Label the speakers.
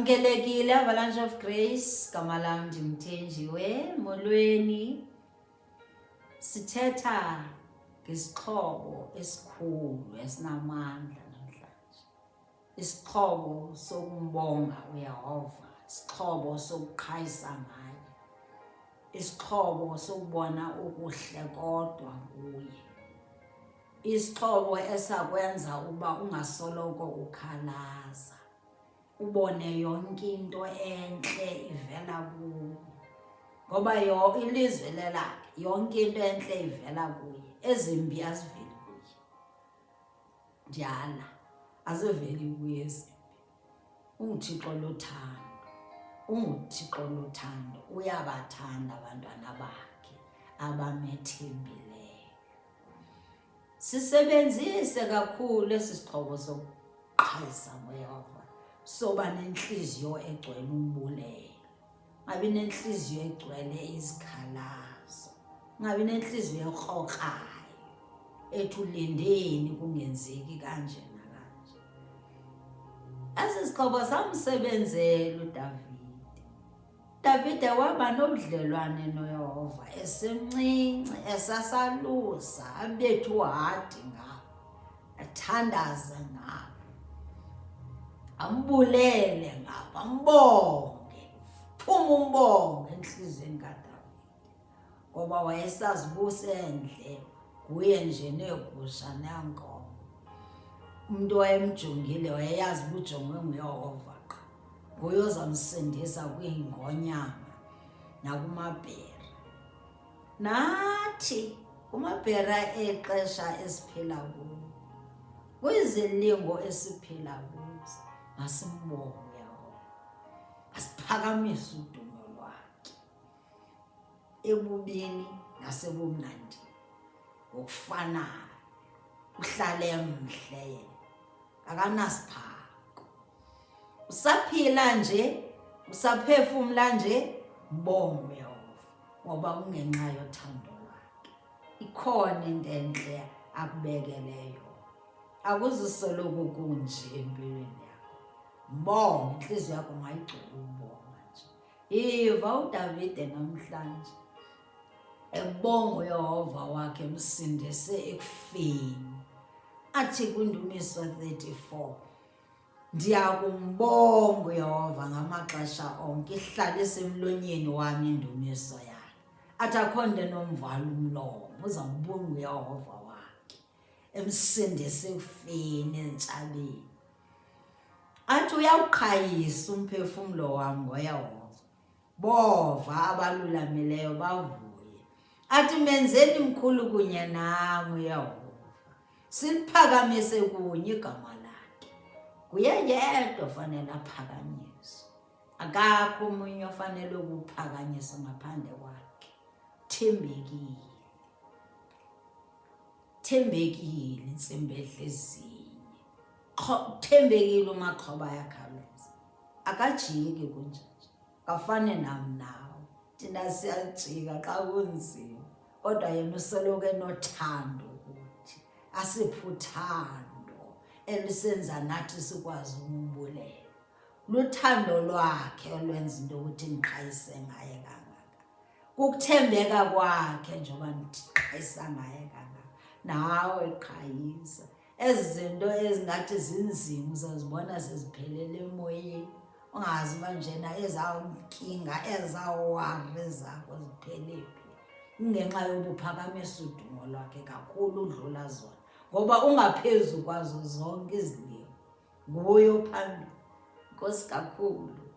Speaker 1: Amkelekile Avalanche of Grace, gama lam ndimthenjiwe. Molweni. Sithetha ngesixhobo esikhulu esinamandla namhlanje. Isixhobo sokumbonga uYehova, isixhobo sokuqhayisa ngaye, isixhobo sokubona okuhle kodwa kuye. Isixhobo esakwenza uba ungasoloko ukhalaza. Ubone yonke into enhle ivela kuye ngoba yo ilizwe lelakhe, yonke into enhle ivela kuye, ezimbi aziveli kuye. Ndiyala, aziveli kuye ezimbi. UnguThixo lothando, unguThixo lothando, uyabathanda abantwana bakhe abamethembileyo. Sisebenzise kakhulu esi sixhobo sokuqhayisa ngoYehova, soba nentliziyo egcwele umbulelo, ngabi nentliziyo egcwele izikhalazo, ngabi nentliziyo ekrokrayo ethi ulindeni kungenzeki kanje nakanje. Esi sixhobo samsebenzela uDavide. Davide waba nobudlelwane noYehova esemncinci, esasalusa, abethe uhadi ngabo, athandaze ngabo, ambulele ngabo, ambonge, phuma umbonge entliziyweni kaDavide, ngoba wayesazi ubusendle nguye nje neegusha neenkomo. Umntu wayemjongile wayeyazi uba ujongwe nguYehova qha. Nguye ozamsindisa kwiingonyama nakumabhere. Nathi kumabhera exesha esiphila kuwo, kwizilingo esiphila kuzo, masimbonge uYehova, asiphakamise udumo lwakhe ebubini nasebumnandini ngokufanayo. Uhlale emhle yena, akanasiphako. Usaphila nje, usaphefumla nje, mbonge uYehova ngoba kungenxa yothando lwakhe. Ikhona into entle akubekele yona. Akuzusoloko kunje empilweni yakho. Mbonge, inhliziyo yakho mayigcwele ukubonga nje. Yiva uDavide namhlanje ebonga uYehova wakhe emsindise ekufeni. Athi kwindumiso 34, Ndiyakumbonga uYehova ngamaxesha onke, ihlale isemlonyeni wam indumiso yakhe. Athi akho nto enomvala umlomo, uzawubonga uYehova wakhe emsindise ekufeni entshabeni. Athi uyawuqhayisa umphefumlo wam ngoYehova, bova abalulamileyo bavuye. Athi menzeni mkhulu kunye nam uYehova, siliphakamise kunye igama lakhe. Nguye yedwa ofanele aphakanyiswe, akakho omunye ofanele ukuphakanyiswa ngaphandle kwakhe. Thembekile, thembekile intsimbi edla ezinye, thembekile umaxhoba ayakhawuleza, akajiki kunjanje, akafane nam nawe. Thina siyajika xa kunzima, kodwa yena usoloko enothando kuthi, asiphe uthando elisenza nathi sikwazi ukumbulela. Luthando lwakhe olwenza into yokuthi ndiqhayise ngaye kangaka, kukuthembeka kwakhe njengoba ndiqhayisa ngaye kangaka. Nawe qhayisa. Ezi zinto ezingathi zinzima uzazibona seziphelele emoyeni, ungazi uba njena ezawunkinga ezawari zakho ziphele phi, kungenxa yobuphakamisa udumo lwakhe kakhulu udlula zona, ngoba ungaphezu kwazo zonke izilingo, nguye ophambili. Nkosi kakhulu.